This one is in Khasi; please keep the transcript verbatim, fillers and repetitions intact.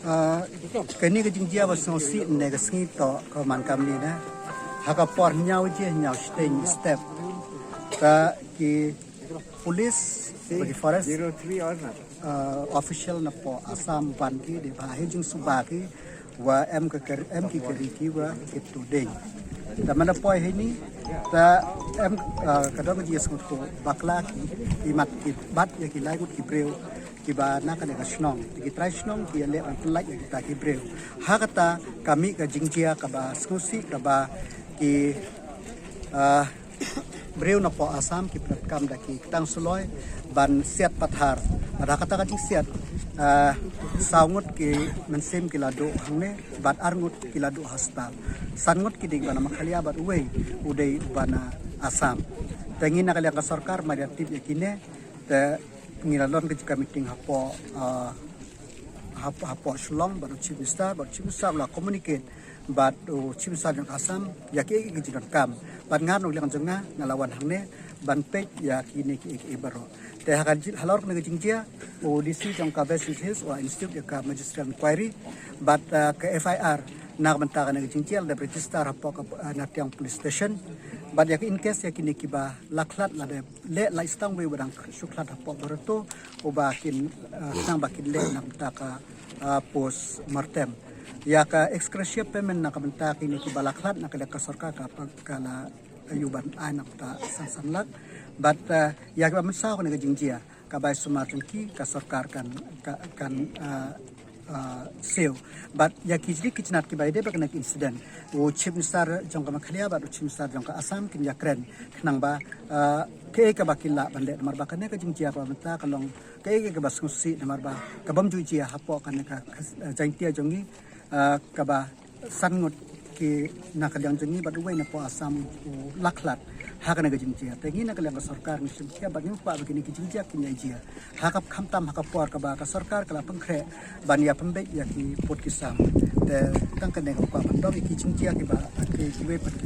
Ah, kane ka jingjia ba sngewsih ne ka sngi to ka man kam ni na. Ha ka por hynñiew baje hynñiew shiteng step, ta ki police, ba ki forest, ah, official na poh Assam ban ki de ba hei jingsuba ki wa em ka ker-, em ki kari ki wa ki tu ding. Ta man da poi hei ni, ta em, ah, ka dong ka jingjia sngewthuh bakla ki, i mat ki bat ya ki lai ngut ki briew ki ba na kane ka shnong. Ki trai shnong ki leh ban pynlait ya kita ki briew. Ha kata ka mih ka jingjia ka ba sngewsih ka ba ki, ah, briew na poh Assam ki pyndonkam da ki ktang suloi ban siat pathar. Bad ha kata ka jingsiat, ah, saw ngut ki mynsiem ki la duh hangne, bad ar ngut ki la duh hospital. San ngut ki dei ba na Meghalaya bad uwei u dei ba na Assam. Te ngi na ka liang ka sorkar mar ïa tip ïa kine, te ngi la don ka jingïameeting hapoh, ah, hap-, hapoh Shillong bad u Chief Minister, bad u Chief Minister u la communicate bad u Chief Minister jong Assam ïa kiei kiei ki jingdonkam. Bad nga na ka liang jong nga nga la wan hangne ban peit ïa kine kiei kiei baroh. Te ha ka ji-, halor kane ka jingjia, u D C jong ka West Jaintia Hills u la institute ïa ka magisterial inquiry bad, ah, ka F I R na ka bynta kane ka jingjia la dep register hapoh ka, ah, Nartiang Police Station. Bad ïa ka in case ïa kine ki ba la khlad la dep leh lait stang wei ba dang shu khlad hapoh baroh to, u ba kin, ah, tang ba kin leh na ka bynta ka, ah, post mortem. Ïa ka ex gratia payment na ka bynta kine ki ba la khlad na ka liang ka sorkar ka, ka la ïoh ban ai na ka bynta san san lak. Bad, ah, ïa ka ba mynsaw kane ka jingjia ka bai sumar jong ki ka sorkar kan, ka, kan, ah, ah, siew. Bad ïa ki jingkit ki jnat ki ba ïadei bad kane ka incident, u Chief Minister jong ka Meghalaya bad u Chief Minister jong ka Assam kin ïakren khnang ba, ah, kaei kaba ki lah ban leh namar ba kane ka jingjia kaba mynta ka long kaei kaei kaba sngewsih namar ba ka bym ju jia hapoh kane ka, ka, ah, Jaintia jong ngi, ah, kaba san ngut ki na ka liang jong ngi bad uwei na poh Assam u la khlad ha kane ka jingjia. Te ngi na ka liang ka sorkar ngi shim khia bad ngim kwah ba kine ki jingjia kin ïa jia ha ka, khamtam ha ka por kaba ka sorkar ka la pynkhreh ban ïa pynbeit ïa ki pud ki sam. Te tang kane ka kwah ban dong ïa ki jingjia kiba ki, kiwei pat ki